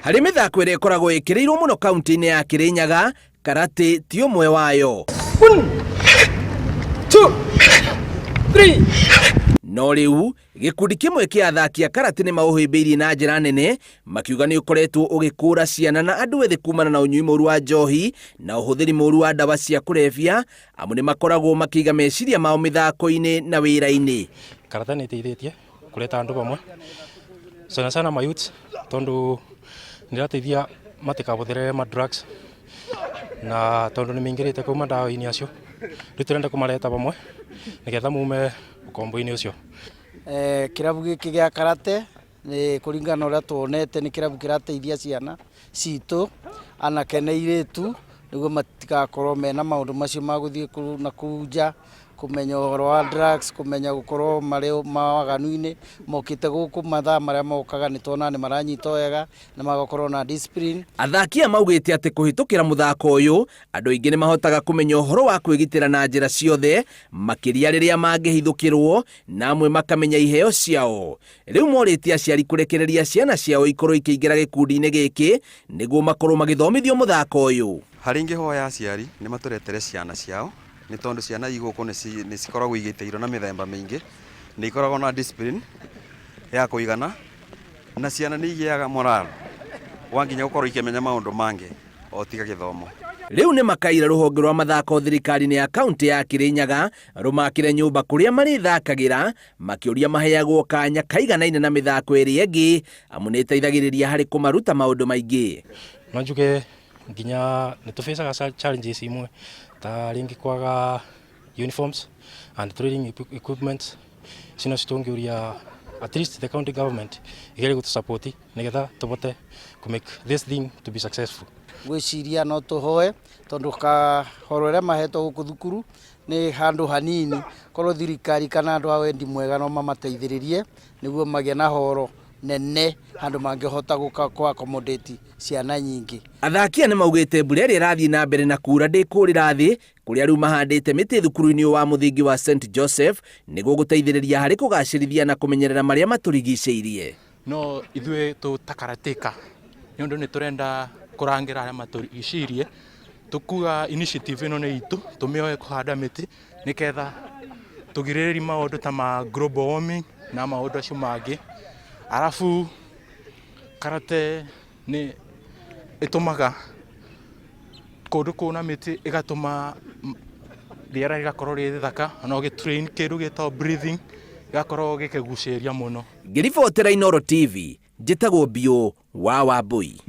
Harĩ mĩthako ĩrĩa ĩkoragwo ĩkĩrĩirwo mũno kaunti-inĩ ya Kirinyaga, karate ti ũmwe wayo. 1, 2, 3. No rĩu gĩkundi kĩmwe kĩa athaki a karate nĩ maũhĩmbĩirie na njĩra nene, makiuga nĩ ũkoretwo ũgĩkũra ciana na andũ ethĩ kumana na ũnyui mũru wa njohi na ũhũthĩri mũru wa ndawa cia kũrebia, amu nĩ makoragwo makĩiga meciria mao mĩthako-inĩ na wĩra-inĩ. Karate nĩ ĩteithĩtie kũreta andũ vamwe sana sana ma youths, tondu nĩ ĩrateithia matikabũthĩre ma drugs, na tondu nĩ maingĩrĩte kau madawa-inĩ acio, rĩu tũrenda kũmareta vamwe nĩgetha mume ũkombo-inĩ ũcio. Kĩrabu gĩkĩ gĩa karate nĩ kũringana na ũrĩa tuonete nĩ kĩrabu kĩrateithia ciana citũ, anake na airĩtu, nĩguo matigakorwo mena maũndũ macio ma gũthiĩ na kũu nja, kũmenya ũhoro wa drugs, kũmenya gũkorwo marĩ mawaganu-inĩ. Mokĩte gũkũ mathaa marĩa mokaga nĩ tuonaga nĩ maranyitwo wega na magakorwo na discipline. Athaki aya maugĩte atĩ kũhĩtũkĩra mũthako ũyũ, andũ aingĩ nĩ mahotaga kũmenya ũhoro wa kwĩgitĩra na njĩra ciothe, makĩria rĩrĩa mangĩhithũkĩrwo, na amwe makamenya iheo ciao. Rĩu morĩtie aciari kũrekereria ciana ciao ikorwo ikĩingĩra gĩkundi-inĩ gĩkĩ nĩguo makorwo magĩthomithio mũthako ũyũ. Harĩ ingĩhoya aciari nĩ matũretere ciana ciao, nĩ tondũ ciana igũkũ nĩ cikoragwo igĩteirwo na mĩthemba mĩingĩ, nĩ ikoragwo na discipline ya kũigana, na ciana nĩ igĩaga morale wa nginya gũkorwo ikĩmenya maũndũ mangĩ o tiga gĩthomo. Rĩu nĩ makaira rũhonge rwa mathako thirikari-inĩ ya kaunti ya Kirinyaga rũmakĩre nyũmba kũrĩa marĩthakagĩra, makĩũria maheagwo kanya kaiganaine na mĩthako ĩrĩa ĩngĩ, amu nĩ ĩteithagĩrĩria harĩ kũmaruta maũndũ maingĩ. No njuge nginya nĩ tũfacaga challenges imwe ta rĩngĩ kwaga uniforms and training equipment. Ici nocio tũngĩũria at least the county government igerie gũtũ nĩgetha tũbote kũ make this thing to be successful. Ngwĩciria no tũhoe, tondũ kahoro ĩrĩa mahetwo gũkũ thukuru nĩ handũ hanini, korwo thirikari kana andũ a wendi mwega no mamateithĩrĩrie nĩguo magĩe na horo nene handũ mangĩhota gũka accommodate ciana nyingĩ. Athaki aya nĩ maugĩte mbura ĩrĩa ĩrathiĩ na mbere na kura ndĩkũrĩra thĩ, kũrĩa rĩu mahandĩte mĩtĩ thukuru-inĩ wa mũthingi wa St Joseph nĩguo gũteithĩrĩria harĩ kũgacĩrithia na kũmenyerera marĩa matũrigicĩirie. No ithuĩ tũtakaratĩka nĩ ũndũ nĩ tũrenda kũrangĩra arĩa matũrigicĩirie, tũkuga initiative ĩno nĩ itũ, tũmĩoe kũhanda mĩtĩ nĩgetha tũgirĩrĩrie maũndũ ta ma global warming na maũndũ acio mangĩ. Arabu karate nĩ ĩtũmaga kũndũ kũna mĩtĩ, ĩgatũma rĩera rĩgakorwo rĩ rĩthaka, ona ũgĩ train kĩndũ gĩtagwo breathing gĩgakorwo gĩkĩgucĩrĩria mũno. Ngĩribotera Inooro TV, njĩtagwo Biũ wa Wambui.